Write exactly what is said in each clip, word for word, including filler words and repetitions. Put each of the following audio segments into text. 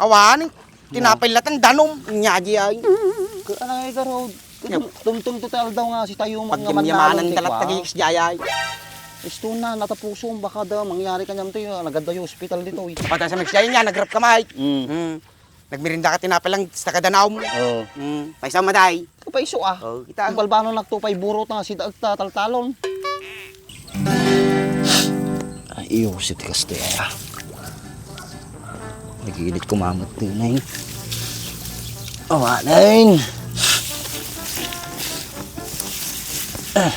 Awan, tinapay latta, danom. Nya, di ay. Ka-, anay garud. Yap. Tum-, tumtumto ti aldaw nga sitayo nga Pagyamyamanan mannalon ti da latta kua. Dagiti jayay. Isto na, natapusom, baka da, mangyari kaniam ti, alagad da hospital ditoy. Pata sa Mexia, nya, nagrap ka, Mike. Mm. Mm. Nagmerienda ka tinapay lang, sa kadanom. Oo. Mm. Paiso, maday. Kapaiso, ah. Oo, kita. Ang balbano nagtupay burot nga sida agta taltalon. Ay, iyo, si tikas ti, ah. Nagilit ko mamut ti, Neng. Awa, Neng. Ah.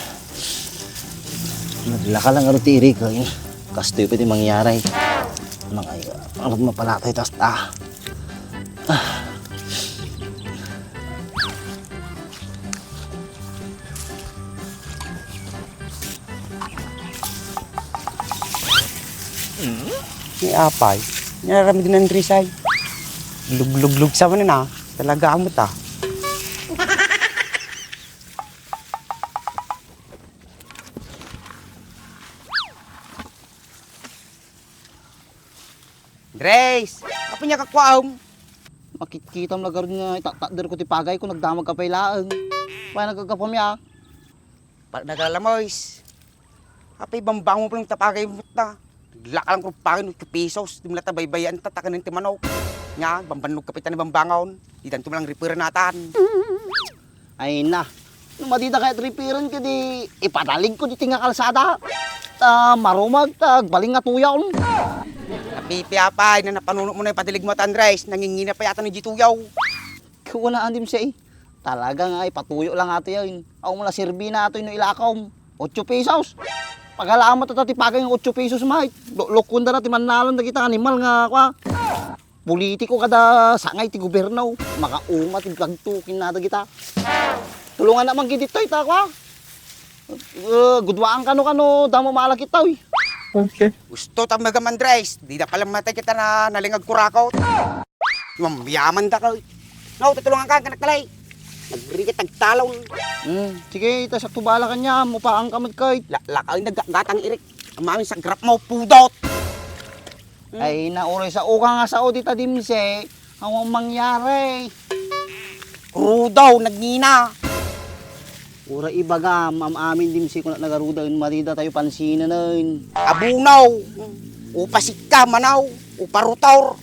Naglaka lang aro ti irik, eh. Kastoy pwede mangyari. Nang ay, ang mapalakay, tas, ah. Ah. Ni apay, nararamid ni Andres ay. Lugluglug sa man na, talaga amo ta. Grace, apay nia kakuaem? Makitkitam la garud nga itattakder ko ti pagay ko, nagdamag ka pay laeng. Pay nagkagapam ya. Pa-, nagalamoys. Apay bambangon pa lang ta pagay mo ta. Naglakalang ko pagay no pesos, di mo lang ta baybayan ta, takanen ti manok. Nya, bambannog ka pay ta ni bambangon. Di tanto mo lang repair natan. Ay na, no madida kayat repairen ket di ipadalig ko ditoy nga kalsada. Ta marumag, ta agbalin nga tuyaw. Napipiapay, na napanunot mo na ipadalig mo, Andres, nangingina pa yata ni di tuyaw. Kuna, Andim, say. Talaga nga, ipatuyo lang ato yan. Aw mo la serbi na ato no ilakom. Ocho pesos. Pagalamat ta ti pagay nga ocho pesos, mate. Lo-, lokon da na ti mannalon dagita animal nga, kwa. Politiko kada sangay ti gobyerno, makauma ti vlog to, kinada kita. Tulungan naman gid ditoy ta, kwa. Eh, gudwaan kano, kano, damo malakit tayo. Okay. Gusto ta magam Andres, di da pala matay kita na nalingag kurakot. Mamyaman da ka. No, tutulungan ka, kanak talay. Nagrikit tagtalon. Hmm, sige, ita sakto bala kanya, mupaan ka magkay. La, la, ay, naggatang irik. Ang mamin sa grap mo, pudot. Hmm. Ay, nauray sa uka nga sao di tadimse, awang mangyari. Rudaw, nagngina. Ura ibaga, mam-amin dimse kuna nagarudaw, marida tayo pansinanen. Abunaw, upasikka, manaw, uparutor.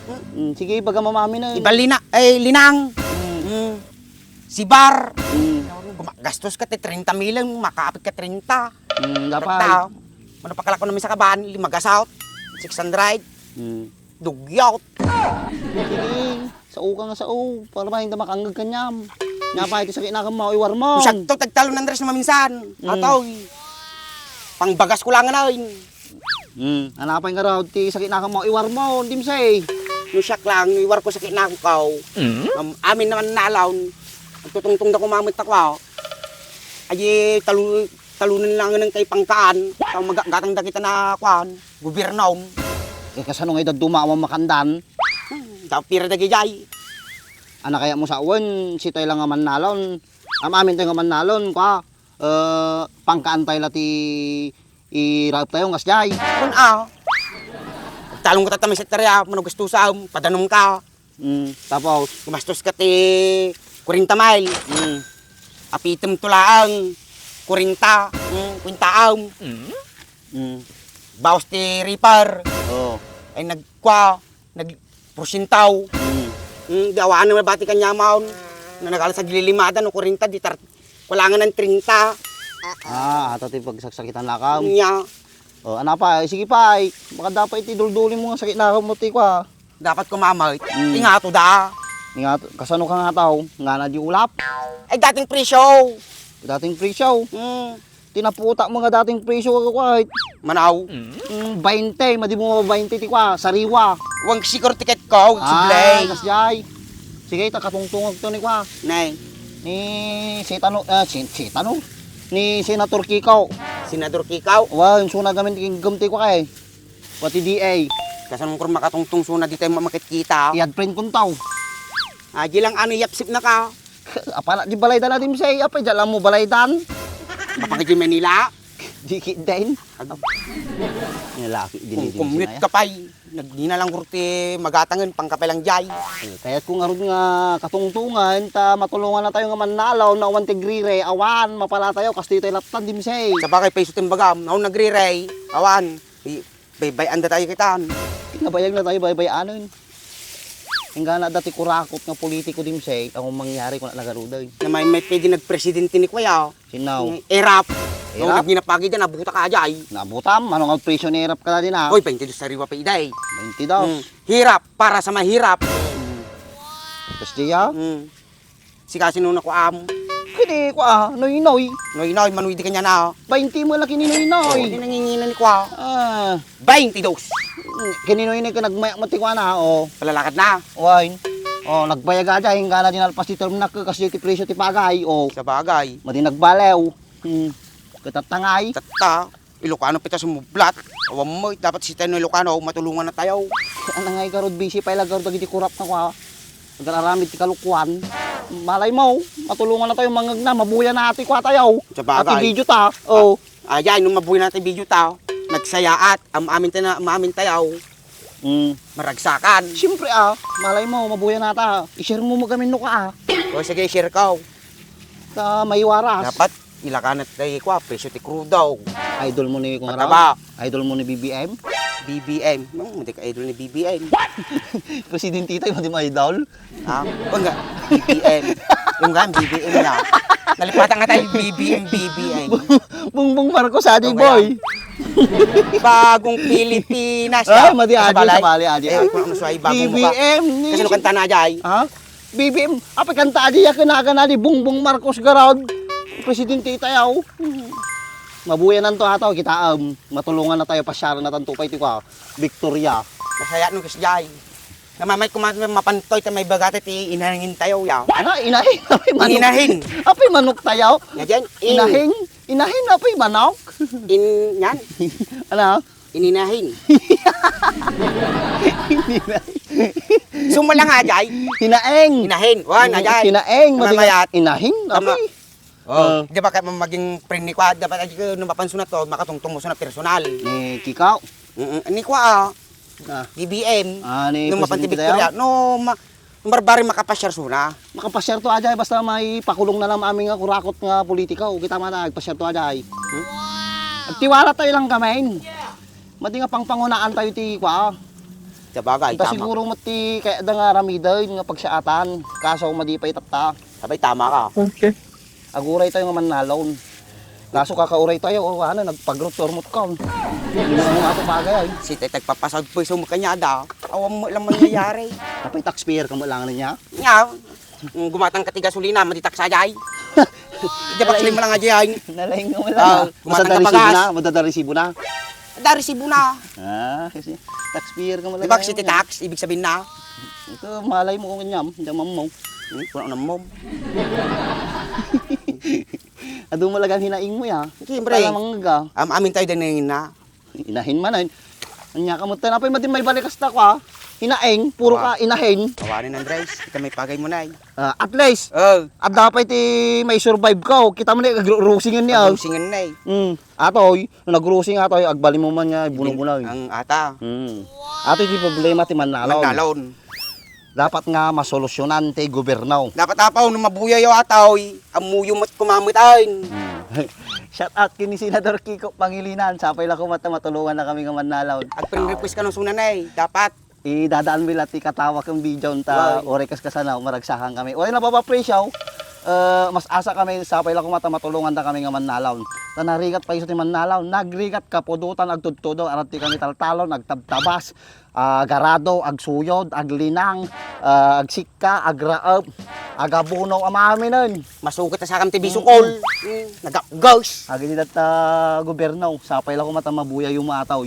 Hmm, sige, ibaga mam-amin na. Ibalina, ay, linang. Hmm. Hmm. Sibar. Hmm. Guma-, gastos ka ti treinta mil, makaapit ka treinta. Hmm, dapat. Mano pakalako namin sa kaban, lima gasot, six hundred. Hmm. Dugyot. Sige, sao ka nga sao, para ba hindi makangag kanyam. Nga pa, iti sakit na kamo, iwar mo. Sakto, tagtalon Andres na maminsan. Mm. Ataw, pangbagas ko lang na, eh. Mm, anapay nga raw, ti sakit na kamo, iwar mo, hindi mo say. No siak lang, iwar ko sakit na ako, kaw. Mm. Am-, amin naman nalaon, tutungtong da kumamit ako, ah. Aye, talu-, talunan lang ng kay pangkaan, tang magatang da kita na, kuan, gobyerno. Eh, kasano nga idad dumawa makandan? Hmm, daw pira dagijay. Ana kaya mo sa wen, sitay lang nga mannalon. Am-amin tayo nga mannalon, kwa, eh, pangkaantay la ti irap tayo, ngas jay. Kun, ah. Talong ka tatamay sa tarya, mano gusto sa, padanom ka. Mm, tapos? Gumastos ka ti kuwarenta mile. Mm. Apitem to laang, kuwarenta, mm, kwintaam. Mm. Mm. Baos ti reaper. Oo. Ay, nagkwa, nagporsyentaw. Mm. Mm, di awan na mabati kanya maon. Na nagala sa gililimada, no, kuwarenta, di tar-, kulangan ng treinta. Ah, ato ti pagsaksakitan lakam. Nya. Oh, ano pa? Eh, sige pa, ay. Baka dapat iti dulduli mo nga sakit na mo ti kwa. Dapat kumamay. Mm. Ingato da. Ingato. Kasano ka nga tao? Nga na di ulap? Ay, dating presyo. Dating presyo? Mm. Tinaputa mo nga dating presyo ka kwa, ay. Manaw. Mm, bainte. Madi mo bainte ti kwa. Sariwa. Wang siguro tiket ko. Wang Ah, sublay. Kasjay. Sige, ta katungtungag to ni kwa. Nay. Ni Setano, ah, si, Setano? Ni Senator Kikaw. Senador Kikaw? Wa, yung suna gamin ti kinggam ti kwa kay. Pati D A. Kasan mo kung makatungtong suna di tayo mamakitkita? Iyad friend kong tao. Ah, di lang ano yapsip na ka. Apala di balaydan natin say, apay di alam mo balaydan. Mapang di Manila? Dikit din. Ag- Nalaki din. Kung commute ka pay, nagdina lang kurti magatangen, pangkape lang jay. Eh, kayat ko ngarud nga katungtungan, ta matulungan na tayo nga mannalaw, no awan ti agriri, awan, mapala tayo, kastoy tayo laptan, dimsay. Sabagay, pay isu ti imbagam, no awan agriri, awan. Di, baybay-an da tayo kitan. Nabayag na tayo, baybay-anen. Inggana da ti kurakot nga politiko dimsay, ang mangyari ko na nagaruday. Na may, may pwede nagpresidente ni kuya. Sino? Ni Erap. Nung Erap? Nagginapagi da, nabuta ka, ajay. Nabutam? Ano nga presyo ni Erap ka na din, ha? Oy, baintidos sariwa pa, iday. Baintidos? Hmm. Hirap para sa mahirap. Tapos di, ha? Hmm. Sika sino na kuam? Kini, kua, Noynoy. Noynoy, manuy di kanya na, oh. Bainti mo laki ni Noynoy. Oh, di nangingina ni kua. Ah. Baintidos. Kini Noynoy ka nagmayak mo ti kua na, oh. Palalakad na. Wine. Oh, nagbayag aja, inggana di nalpas ti term na, kasi ti presyo ti pagay, oh. Sa bagay. Madi nagbalew. Hmm. Katatangay. Tatta. Ilocano pay ta sumublat. Awan mo, dapat si tayo Ilocano, matulungan na tayo. Ano nga igarod, busy pay la garod dagiti kurap na kwa. Agar-aramid ti kalukuan. Malay mo, matulungan na tayo, mangagna, mabuya na ati kwa tayo. Sa bagay. Ati video ta. Oh. Ah, yan, nung mabuya na ati video ta, nagsayaat, am-amin tayo na, am-amin tayo. Mm. Maragsakan. Siyempre, ah, malay mo, mabuya na ta. I-share mo magamin no ka, ah. O, sige, i-share ko. Ta maiwaras. Dapat ilakan na tayo, kwa, presyo ti crudo. Idol mo ni, kung Pataba. Idol mo ni B B M? B B M. No, hindi ka idol ni B B M. Presidente tayo, hindi mo idol. Ah, bangga, B B M. Yung nga, B B M na. Nalipatan nga tayo, B B M, B B M. Bongbong Marcos, adi, boy. Bagong Pilipinas. Ah, madi, adi, sabali, adi. Eh, kung ano sa bagong mukha. B B M ni. Kasi no kanta na, ajay. Ha? B B M, apay kanta, adi, ya, kinagan, adi, Bongbong Marcos, garod. Presidente tayo. Mabuyanan to, ataw, kita, um, matulungan na tayo, pasyaran na tanto pa iti kwa, Victoria. Masaya no, kisjay. Namamay ko ma-, mapantoy ta maibaga ti inahingin tayo, ya. Ano? Inahin? Apay manok? Inahin. Apay manok tayo? Nga dyan, in. Inahin? Inahin, apay manok? In, yan. Ano? Ininahin. Ininahin. Sumala nga, jay. Hinaeng. Inahin. Wan, ajay. Hinaeng. Mamamayat. Inahin, apay. Oh, ah. Di ba kaya maging friend ni kwa, dapat ay ko nung mapansunat to, makatungtong mo sa personal. Ni Kikaw? Mm, ni kwa, ah. Ah. B B M. Ah, ni Nung mapanti Presidente Victoria. Tayo? No, ma-, barbari makapasyar suna. Makapasyar to, ajay, basta may pakulong na lang amin nga kurakot nga politiko. Kita man, agpasyar to, ajay. Hmm? Agtiwala tayo lang kami. Madi nga pangpangunaan tayo ti kwa. Sa bagay, ta tama. Siguro mati kaya da nga ramiden nga pagsiatan. Kaso madi pa itatta. Sabay, tama ka. Okay. Aguray tayo nga mannalon. Kaso kakauray tayo, o, ano, nagpagrot-ormot ka. Hindi mo nga ito bagay, ay. Si Tetay, papasag po isang makanyada. Awan mo lang mangyayari. Apay taxpayer ka mo lang niya? Nga, mm, gumatang ka ti gasolina, madi tax ajay. Di ba, kasi mo lang ajay, ay? Nalaing mo lang, ah. Gumatang ka pagas. Madada resibo na, madada resibo na. Ada resibo na. Ah, kasi taxpayer ka mo lang. Di ba, kasi ti tax, ibig sabihin na? Ito, malay mo kung kanyam, hindi mo mo. Hmm, wala nang mom. Adu mo lagang hinaing mo, ya. Siyempre. Wala mangga. Am-, amin tayo din na. Inahin man, ay. Anya ka mo, tanapay, matin may balikas ta ko, ah. Hinaing, puro ka inahin. Awanin, Andres. Kita may pagay mo na, eh. Ah, at least, oh, adda pay ti may survive ka, oh. Kita mo na, agru-, rusingan niya, oh. Rusingan na, eh. Mm. Atoy, nagrusing atoy, agbali mo man nga, bunong-bunong. Ang ata. Mm. Atoy, di problema ti mannalon. Mannalon. Dapat nga masolusyonan ti gobyerno. Dapat apaw no mabuya yo ataw, ammuyo met kumamit ay. Hmm. Shout out kini Senador Kiko Pangilinan, sapay la koma ta matulungan na kami nga mannalaw. Ag friend request ka no sunan ay, dapat. Idadaan mi la ti katawa ken video ta, wow, oray kas kasano, maragsakan kami. Oray na papapresyo, eh, mas asa kami, sapay la koma ta matulungan da kami nga mannalaw. Ta narigat pa isu ti mannalaw, nagrigat kapudotan, agtudtudong, arat ti kami taltalon, agtabtabas. Ah, garado, agsuyod, aglinang, ah, agsikka, agraep, agabuno, amaminen. Masugat a sakam ti bisukol. Mm. Nagapgaws. Agidi data gobyerno, sapay la koma ta mabuya yo maataw.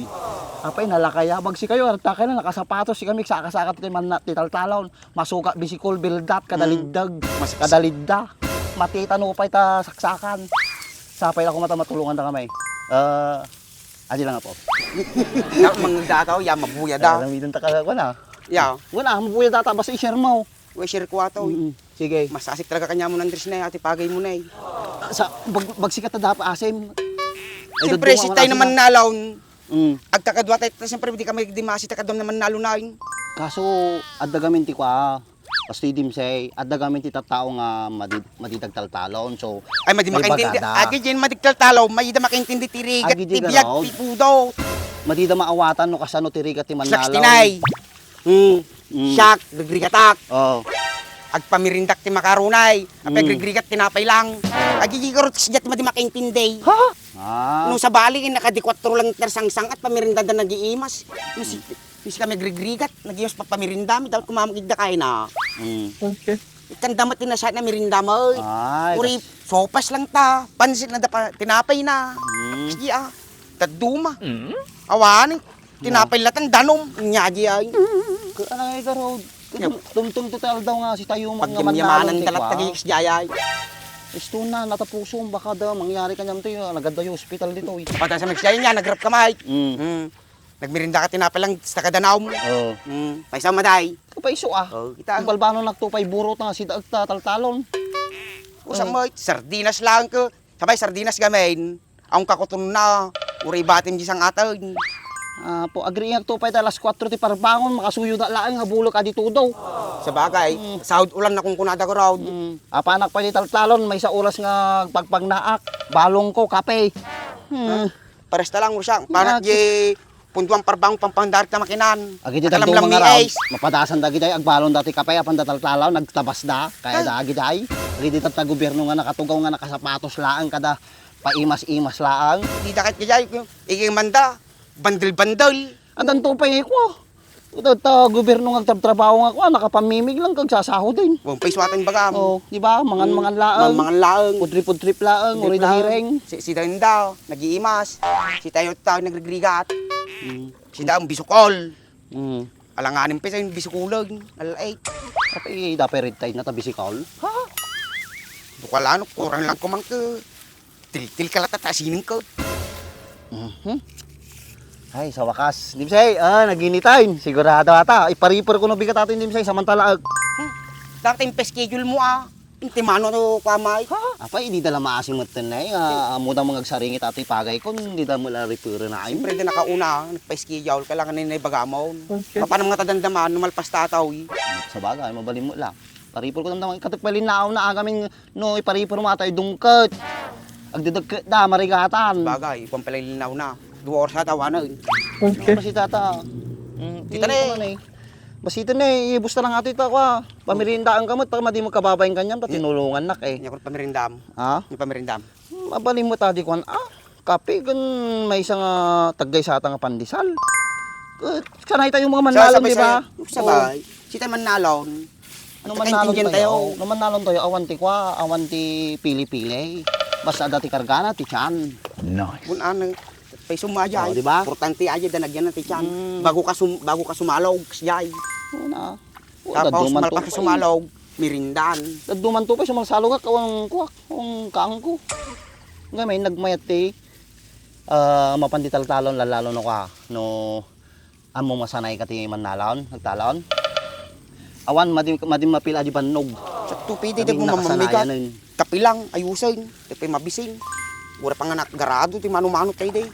Apay, nalakaya, bagsikayo, arta kayo na, nakasapatos, sikami, saka-saka ti manna, ti taltalon. Masugat, bisikol, bildat, kadaliddag, kadalidda. Matita no pay ta saksakan. Sapay la koma ta matulungan da kami. Ah, Adi lang, apo. Ya, mangda ka, ya, mabuya da. Ah, namitan ta ka, wala. Ya. Wala, mabuya da ta, basta i-share mo. Uy, share ko ato, uy. Mm-mm. Sige. Masasik talaga kanya mo, Andres, na, ati pagay mo na, eh. Sa, bag-, bagsikat na dapat asim. Ay, siyempre, dadduma, si tayo naman nalon. Mm. Agkakadua tayo, ta siyempre, di kami dimasi, ta kadua naman nalon na yun. Kaso, adda gamin ti kua, kastoy dimsay, adda gamin ti tattao nga madi-, madi dagtaltalon. So, ay, madi makaintindi. Agi diay madi dagtaltalon, madi da makaintindi ti rigat, ti biag, ti pudo. Madi da maawatan no kasano ti rigat ti mannalon. Tinay. Hmm. Mm. Siak, grigrigatak. Oo. Agpamirindak ti makaronay. Apay, mm, grigrigat tinapay lang. Oo. Agi garud siya ti madi makaintindi. Ha? Ah. No sabali, nakadi kuatro lang ti nasangsang-at, pamirindada nagiimas. No si, no sika magrigrigat, nagiimas papamirindami, dapat kumamagidda kayna. Mm. Okay. Ikkan damat ti nasiat na mirindami. Ay, uri, kas- sopas lang ta. Pansit na da pa, tinapay na. Mm. Sige, ah. Taduma. Mm. Awanen. Tinapay latan, danum. Nya di ay. Ka-, ano nga, Garod? Yap. Tumtum to ti aldaw nga si tayo, mga pagyamyamanan manalon, talat tikwa. Tagis di ay. Isto na, natapusom, baka da, mangyari kaniam ti, ah, nagad da hospital ditoy. Baka da sa magsiyayan niya, nagrap ka, Mike. Mm. Mm. Nagmerinda ka, tinapay lang, sa kadanum. Oo. Mm. Paiso, maday. Kapaiso, ah. Oo, kita. Ang balbano nagtupay, buro ta nga, si daag ta, taltalon. Usa, Mike, sardinas lang ka. Sabay sardinas gamin, awan kakutonna, uray batim di sang-aten. Apo, agriingak to pay ta alas kuatro ti parbangon, makasuyo da laeng nga bulek a di tudo. Sabagay, mm, sahod ulan na kunkunada ko raw. Mm. Apanak pay ti taltalon, maysa oras nga pagpagnaak, balong ko, kape. Hmm. Ah, pares ta lang, Rusang. Panak di Punduan parbangon, pampangdarik ta makinan. Agidi tagduma nga raw, mapadasan dagiti agbalon dati kape, apan da taltalaw, nagtabas da. Kaya da agidi ay. Agidi tatta gobierno nga nakatugaw nga nakasapatos laeng kada paimas-imas laeng. Di da ket gidi ay, iging manda, bandel-bandel. Adanto pay ko. Tatta gobierno nga agtrabtrabaho nga kuan, nakapamimig lang kag sasahoden. Wan pay suaten bagam. Oh, di ba? Mangan-mangan laeng. Mangan laeng. Pudrip-pudrip laeng, uri da hireng. Si, si Denda, nagiimas. Si tayo ta, nagrigrigat. Mm. Sida ang bisukol. Mm. Alanganin pa sa yung bisukulan. Alait. Apay, dapay red tide na ta bisikol? Ha? Bukal ano, kurang lang kumang ka. Tiltil ka lata, ta sining ka. Mhm. Ay, sa wakas. Dimsay, ah, naginitain. Sigurado ata. Ipariper ko no bigat ato yung dimsay, samantala, ag. Hmm. Dati yung schedule mo, ah. Inti mano to, kamay. Ha? Apay, di dala maasim metten na eh. Ah, amo da mangagsaringit ato ipagay kon, di da mo la ripure na ay. Siyempre, di nakauna, nagpa-schedule, kailangan na yung naibagamon. Okay. Mapanam nga tadandama, no malpas tataw, eh. Sa bagay, mabalin mo lang. Paripol ko damdama, ikatek pa linnaw na agamin, no, iparipol mo atay dungket. Agdedegket da, marigatan. Bagay, ikuan pala yung linnaw na. Dua oras ata, wana, eh. Okay. Ano si tata? Mm, kita na eh. Basito na eh, ibus na lang ato ito ako ah. Pamirindahan ka mo, pag madi mo kababayan kanyam, ta tinulungan nak eh. Nya kun pamirindam. Ha? Yung pamirindam. Hmm, mabalin mo tadi kuan, ah, kape, kun maysa nga taggay sata nga pandesal. Eh, sanay tayo mga manlalon, di ba? Sabay. Oo. Sita manlalon. No manlalon tayo, no manlalon tayo, awan ti kua, awan ti pili-pili. Basta adda ti kargana, ti tiyan. Nice. Kun ano, pay sumaya, oh, di ba? Importante aja, danagyan na ti tiyan. Mm. Bago ka sum-, bago ka sumalog, siyay. Oo na. Tapos, daduman to malpas ka sumalog, mirindan. Daduman to pay sumalsalog, ak, awang kuak, awang kaangko. Ngamin, nagmayat ti, ah, mapan di taltalon, lalalo no ka, no, Ammo masanay ka ti mannalon, nagtalon? Awan, madi, madi mapila di bannog. Sakto, pwede di mo mamamigat. Kapilang, ayusin, di pay mabisin. Wala pa nga nakgarado ti mano-mano tayo di.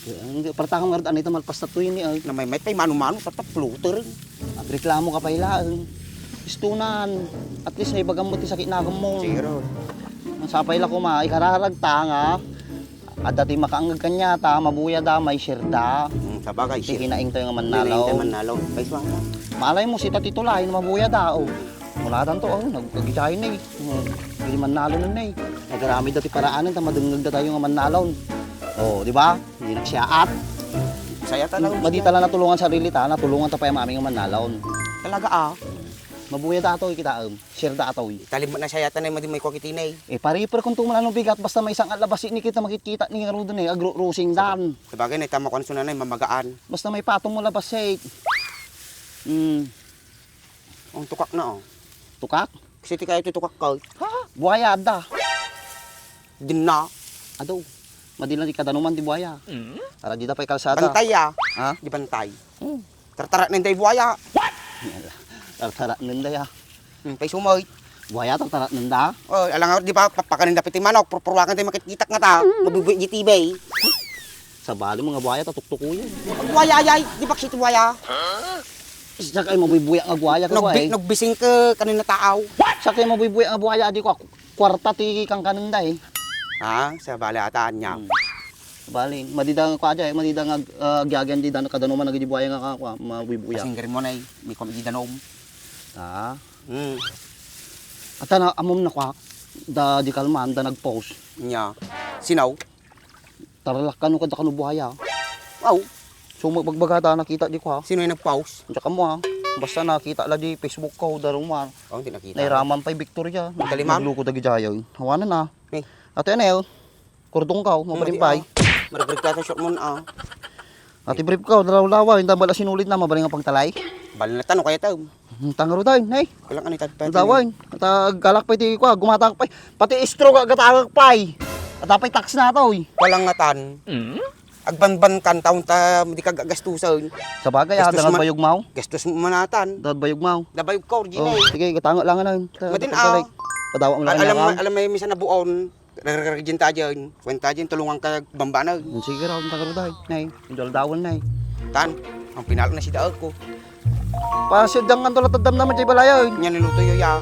Ang partakam nga rod, anita malpas ta tuyo ni, ay. Namay-may pay mano-mano, tatap, floater. Agreklamo ka pay laeng. Istunan, at least, ay bagam mo ti sakit na mo. Zero. Ang sapay la kuma, ikararag ta nga. Adda ti makaangeg kaniata, mabuya da, may share da. Hmm, sabagay, share. Ti kinaing tayo nga mannalaw. Kinaing tayo mannalaw. Kay suwara. Malay mo, sita ti tulay, mabuya da, oh. Mulatan to, oh, nag-, nagitay ni. Hmm, hindi mannalaw nun, eh. Nagaramid da ti paraanan, ta madengngeg da tayo nga mannalaw. Oh, di ba? Hindi nagsiyaat. Saya ta lang. Madi ta lang natulungan sarili ta, natulungan ta pay amin nga mannalaw. Talaga, ah. Mabuya da to, ikitaem. Share da atoy. Talib na siya yata na madi may kwakiti na eh. Eh, pariper kung tumala no bigat, basta may isang alabas ni kita makikita ni Rudo ni agro-, rosing dan. Sabagay na itama ko ang sunanay, mamagaan. Basta may patong mo labas eh. Hmm. Ang tukak na, oh. Tukak? Kasi ti kayo ti tukak ka. Ha? Buhaya da. Din na. Ado. Madilan di kadanuman di buhaya. Mm. Para di da pay kalsada. Bantay, ah. Ha? Di bantay. Hmm. Tartara na inday buhaya. What? Tartara na inday, ah. Hmm, pay sumay. Buaya, tartaratnenda. Oh, alangan, di ba, papakanenda piti manok, purpuruakan tayo makitkitak nga ta, mabubuy di T V. Sabali mo nga buaya, tatuktukuyan. Buaya, ay, ay, di ba kiti buaya? Siya kay mabuybuya nga buaya, ka Nagbi-, buaya. Nagbising ka kanina tao. Siya kay mabuybuya nga buaya, adi ko, kwarta ti kangkanenda eh. Ha? Sabali ata niya. Hmm. Bali, madida nga kwa, ay, madida nga, ah, agyagan di dan-, kadanuman, nagidi buaya nga kwa, mabuybuya. Kasingger mo na eh, may kwa, di danom. Ah. Hmm. Ata na, amom na kwa, da di kalman, da nag-post. Nya. Sinaw? Taralak kano kada kano buhaya. Aw. So, magbagbagata, nakita di kwa. Sino yung nag-post? Diyan ka mo, ha. Basta nakita la di Facebook ko, darumar. Oh, hindi nakita. Nairaman pa'y Victoria. Kalimam? Nagluko da gijayo. Hawanan na. Eh. Ate Anel, kurdong ka, oh, mabalin pa'y. Maragregata short mo na, ah. Ati brief ko, lawlawa, yung tambal a sinulid na, mabaling ang pagtalay. Bali na tano, kaya tao. Hmm, tangaro dayon, nay. Walang ano, tagpatay. Dawan, at, ah, agkalak pa iti, kwa, gumatang pa, pati istro ka, gatangak pa, eh. At apay tax na to, eh. Walang ngatan. Mm? Agbanban kan taon ta, di ka gagastusan. Sa bagay, ah, gastos dangan ma-, bayog maw? Gastos mo manatan. Dangan bayog maw? Da bayog ka, original. Oh, sige, gatangak lang, ano, ta-, Matin, pagkalay. Ah. Padawa mo lang Al-, alam, niya, alam mo yung minsan na buon, Raragagin ta dyan. Kuwenta dyan, tulungan ka bambana. Sige raw, ang tagaruday. Nay, medyo aldawan na eh. Tan, ang pinalo na si daag ko. Pasidang ang tulat damdaman dyan balayan. Yan, niluto yo ya.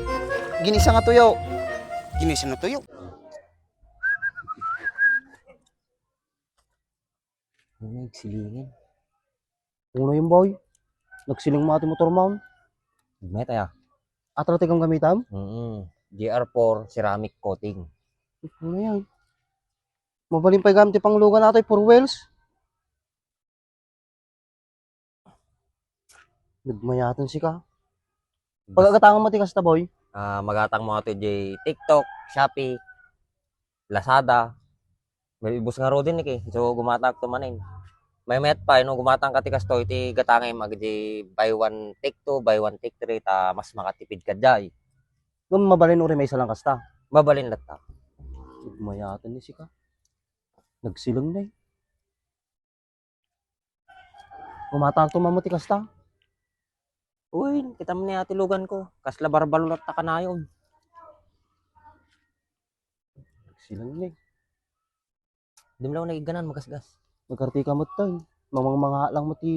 Ginisa nga tuyo. Ginisa nga tuyo. Ano yung silingan? Uno yung boy. Nagsiling mo ati motor mo. Met aya. Atro ti kam gamitam? Mm. G R four ceramic coating. Ano yan? Mabalin pa'y gamit ti panglugan atoy, four wheels. Nagmayaten sika. Bas- Pagagatangan mo ti kasta, boy? Ah, magatang mo ato di TikTok, Shopee, Lazada. May ibus nga rudin ni ki. So, gumatang to manin. May met pa, no, gumatang ka ti kasto, iti gatangem, agdi buy one, take two, buy one, take three, ta mas makatipid ka jay. Ngem mabalin uri maysa lang kasta? Mabalin latta. Nagmayaten ni sika. Nagsiling na eh. Umatang to, mamo, ti kasta? Uy, kita mo ni ati lugan ko. Kasla barbalo latta kanayon. Nagsiling na eh. Di mo lang naiganan, magasgas. Nagkarti ka mo tayo. Mamang mga lang mo ti